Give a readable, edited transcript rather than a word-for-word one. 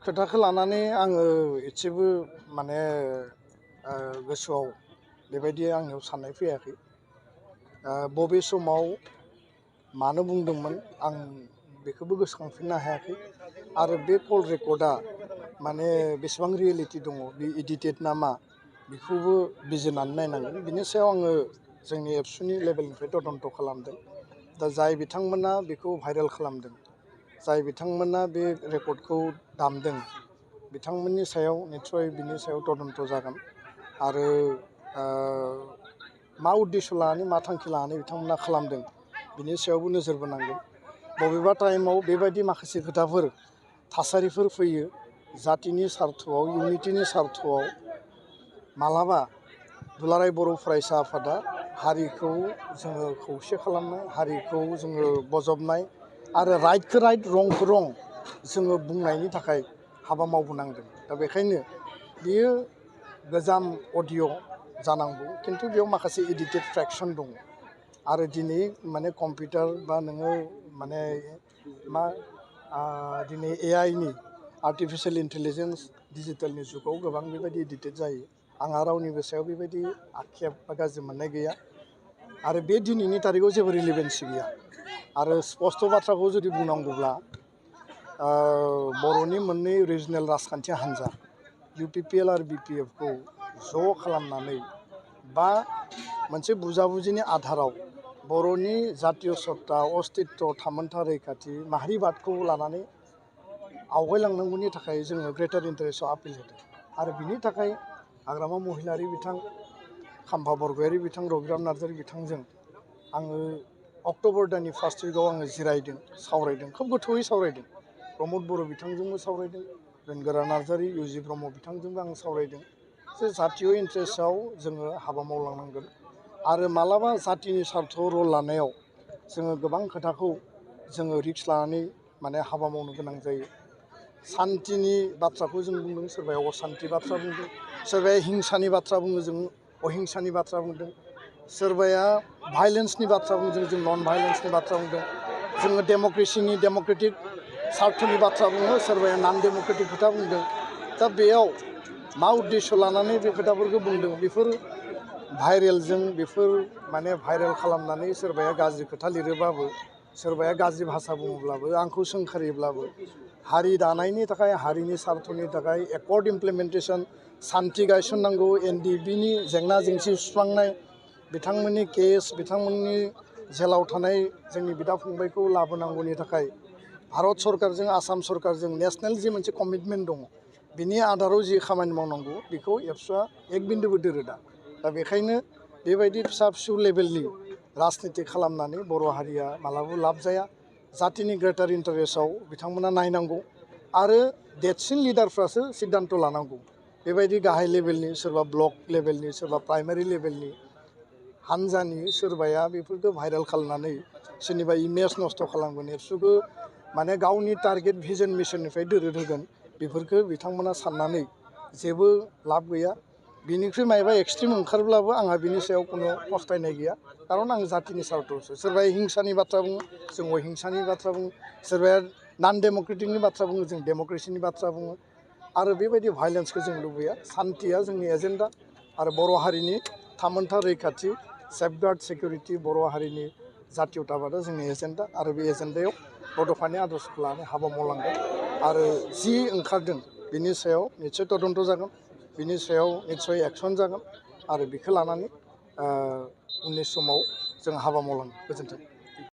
खोथाखौ लानानै आङो एसेबो माने गोसोआव बेबायदि आंनियाव साननाय फैयाखै। बबे समाव मानो बुंदोंमोन आं बेखौबो गोसोखांफिननो हायाखै आरो बे कल रेकर्डआ माने बेसेबां रियेलिटि दङ बे एडिटेड ना मा बेखौबो बिजिरनानै नायनांगोन। बिनि सायाव आङो जोंनि एबसुनि लेभेलनिफ्राय तदन्त खालामदों। दा जाय बिथांमोना बेखौ भाइरेल खालामदों, जाय बिथांमोना बे रेकर्डखौ दामदों, बिथांमोननि सायाव निस्सय बिनि सायाव तदन्त जागोन आरो मा उद्देश्य लानानै मा थांखि लानानै बिथांमोना खालामदों बिनि सायावबो नोजोर बोनांगोन। बबेबा टाइमाव बेबायदि माखासे खोथाफोर थासारिफोर फैयो जातिनि सार्थआव, इउनिटिनि सार्थआव। मालाबा दुलाराय बर' फरायसा आफादा हारिखौ जोङो खौसे खालामनाय, हारिखौ जोङो बजबनाय आरो राइटखौ राइट रंखौ रं जोङो बुंनायनि थाखाय हाबा मावबोनांदों। दा बेखायनो बियो गोजाम अडिअ' जानांगौ, खिन्थु बेयाव माखासे एडिटेड फ्रेक्सन दङ आरो दिनै माने कम्पिउटार बा नोङो माने मा दिनै AIनि आर्टिफिसियेल इन्टेलिजेन्स डिजिटेलनि जुगाव गोबां बेबायदि एडिटेड जायो। आंहा रावनिबो सायाव बेबायदि आक्षेप बा गाज्रि मोननाय गैया आरो बे दिनैनि तारिखआव जेबो रिलेभेन्सि गैया। आरो स्पष्ट बाथ्राखौ जुदि बुंनांगौब्ला बर'नि मोननै रिजनेल राजखान्थि हान्जा UPPL आरो BPFखौ ज' खालामनानै बा मोनसे बुजाबुजिनि आधाराव बर'नि जातीय सत्ता, अस्तित्व, थामोन्था रैखाथि, माहारिबादखौ लानानै आवगायलांनांगौनि थाखाय जोङो ग्रेटार इन्टारेस्टआव आपिल होदों आरो बिनि थाखाय हाग्रामा महिलारि बिथां, खाम्फा बरगयारि बिथां, रबिराम नार्जारि बिथांजों आङो अक्ट'बर दाननि फार्स्ट उइकआव आङो जिरायदों, सावरायदों, खोब गोथौयै सावरायदों। प्रमद बर' बिथांजोंबो सावरायदों, बेनगोरा नार्जारि, UG ब्रह्म बिथांजोंबो आं सावरायदों जे जातीय इन्टारेस्टआव जोङो हाबा मावलांनांगोन आरो मालाबा जातिनि सार्थआव रल लानायाव जोङो गोबां खोथाखौ जोङो रिक्स लानानै माने हाबा मावनो गोनां जायो। सान्तिनि बाथ्राखौ जों बुंदों, सोरबाया असान्ति बाथ्रा बुंदों, सोरबाया हिंसानि बाथ्रा बुङो, जों अहिंसानि बाथ्रा बुंदों, सोरबाया भाइलेन्सनि बाथ्रा बुंदों, जों नन भाइलेन्सनि बाथ्रा बुंदों, जोङो डेम'क्रेसिनि डेम'क्रेटिक सार्थनि बाथ्रा बुङो, सोरबाया नन डेम'क्रेटिक खोथा बुंदों। दा बेयाव मा उद्देश्य लानानै बे खोथाफोरखौ बुंदों बेफोर भाइरेलजों बेफोर माने भाइरेल खालामनानै सोरबाया गाज्रि खोथा लिरोब्लाबो, सोरबाया गाज्रि भाषा बुङोब्लाबो, आंखौ सोंखारियोब्लाबो हारि दानायनि थाखाय, हारिनि सार्थनि थाखाय एकर्ड इमप्लिमेन्टेसन, सान्थि गायसननांगौ, NDBनि जेंना जेंसि सुस्रांनाय, बिथांमोननि केस, बिथांमोननि जेलाव थानाय जोंनि बिदा फंबायखौ लाबोनांगौनि थाखाय भारत सरकारजों, आसाम सरकारजों नेसनेल जि मोनसे कमिटमेन्ट दङ, बिनि आधाराव जि खामानि मावनांगौ बेखौ एबसुआ एक बिन्दुबो दोरोदा। दा बेखायनो बेबायदि फिसा फिसौ लेभेलनि राजनिति खालामनानै बर' हारिया मालाबाबो लाब जाया। जातिनि ग्रेटार इन्टारेस्टआव बिथांमोना नायनांगौ आरो देरसिन लिडारफ्रासो सिद्धान्त लानांगौ। बेबायदि गाहाय लेभेलनि, सोरबा ब्लक लेभेलनि, सोरबा प्राइमारि लेभेलनि हान्जानि सोरबाया बेफोरखौ भाइरेल खालामनानै सोरनिबा इमेज नस्थ' खालामगोन, एबसुखौ माने गावनि टारगेट भिजन मिशननिफ्राय दोरोद होगोन, बेफोरखौ बिथांमोना साननानै जेबो लाब गैया। बिनिख्रुइ मायबा एक्सट्रिम ओंखारब्लाबो आंहा बिनि सायाव खुनु फस्थायनाय गैया, खारन आं जातिनि सार्थआवसो। सोरबाया हिंसानि बाथ्रा बुङो, जों अहिंसानि बाथ्रा बुङो, सोरबाया नन डेम'क्रेटिकनि बाथ्रा बुङो, जों डेम'क्रेसिनि बाथ्रा बुङो आरो बेबायदि भाइलेन्सखौ जों लुबैया। सान्थिया जोंनि एजेन्डा आरो बर' हारिनि थामोन्था रैखाथि, सेफगार्ड सिकिउरिटि, बर' हारिनि जातीयताबादा जोंनि एजेन्डा आरो बे एजेन्डायाव बड'फानि आदर्शखौ लानानै हाबा मावलांगोन आरो जि ओंखारदों बिनि सायाव निस्सय तदन्त जागोन, बिनि सायाव निस्सय एक्सन जागोन आरो बेखौ लानानै उननि समाव जों हाबा मावलांगोन। गोजोन्थों।